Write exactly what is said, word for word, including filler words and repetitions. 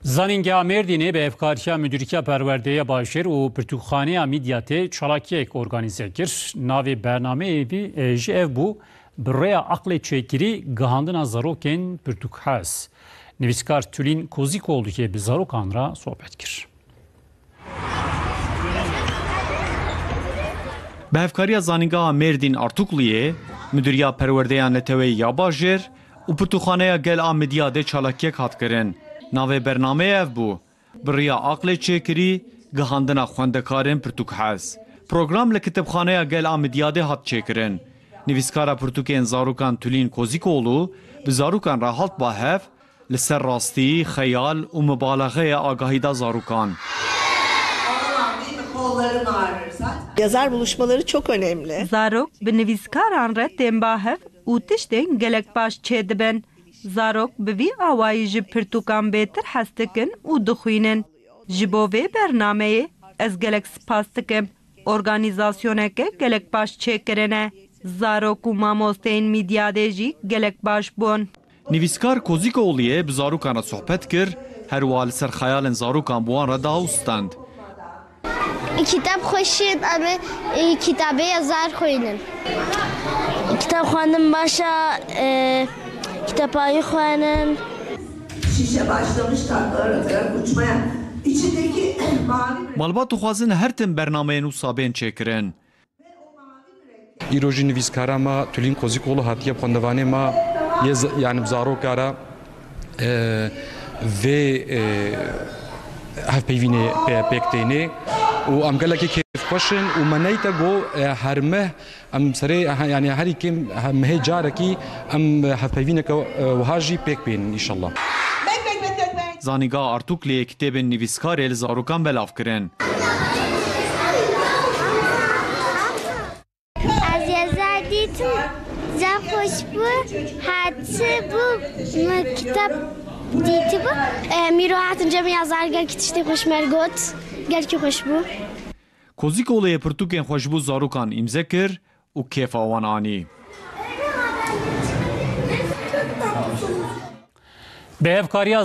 Zanîngeha Mêrdînê bi hevkariya Müdürîya Perwerdeya Bajêr û Pirtûkxaneya Midyatê çalakiyek organîze kir. Navê bernameyê vî, e, jî ev bû, Bi rêya aqlê çêkirî gihandina zarokên pirtûkhez. Nivîskar Tulîn Kozîkoğlu yê bi zarokan re sohbet kir. Bi hevkariya Zanîngeha Mêrdîn Artukliyê, Müdürîya Perwerdeya Neteweyê ya Bajêr û Pirtûkxaneya Gel a Midyadê çalakiyek hat kirin. Navê bernameyê ev bû, Bi rêya aqlê çêkirî, gihandina xwendekarên pirtûkhez. Program li Kitêbxaneya Gel a Midyadê hat çêkirin. Nivîskara pirtûkên zarokan Tulîn Kozîkoğlu bi zarokan re hat ba hev, li ser rastî, xeyal û mubalaxeyê agahî da zarokan. Aman, değil mi? Kollarım ağrır zaten. Yazar buluşmaları çok önemli. Zarok bi nivîskaran re tên ba hev û tiştên gelek baş çêdibin. Zarok bi vî awayî ji pirtûkan bêtir hez dikin û dixwînin. Ji bo vê bernameyê ez gelek spas dikim. Organîzasyoneke gelek baş çêkirine. Zarok û mamosteyên Midyadê jî gelek baş bûn. Nivîskar Kozîkoğlu'yê bi zarokan re sohbet kir, her wiha li ser xeyalên zarokan bi wan re da û stand. Kitap xweşin, em ê, e, kitabê yazar xwînin. Kitap xwendin baş e, e, kitapayî xwenin. Şişe başlamış tatlılar atarak uçmaya. İçindeki mavi Malbat dixwazin her tim bernameyên wisa bên çêkirin. Îro jî nivîskara me Tulîn Kozîkoğlu hatiye bi xwendevanê me yê z-, yanî bi zaroka re, e, vê, e, hevpeyvînê pê-, pêk tênê û em gelekî kêfxweş in û me neyte got, e, her meh em serê, he-, yanî herî kêm he-, mehê carekî em hevpeyvîneke, e, wiha jî pêk bênin înşallah. Zanîngeha Artukliyê kitêbên nivîskarê li zarokan belav kirin. Ez yazar dîtim, zaf xweş bû. Hatibû, min kitap dîtibû. Em îro hatin cem yazar, gelkî tiştê xweş me got. Gelkî xweş bû. Kozîkoğlu'yê pirtûkên xweşbû zarokan îmze kir û kêfa wan anî. Bi hevkariya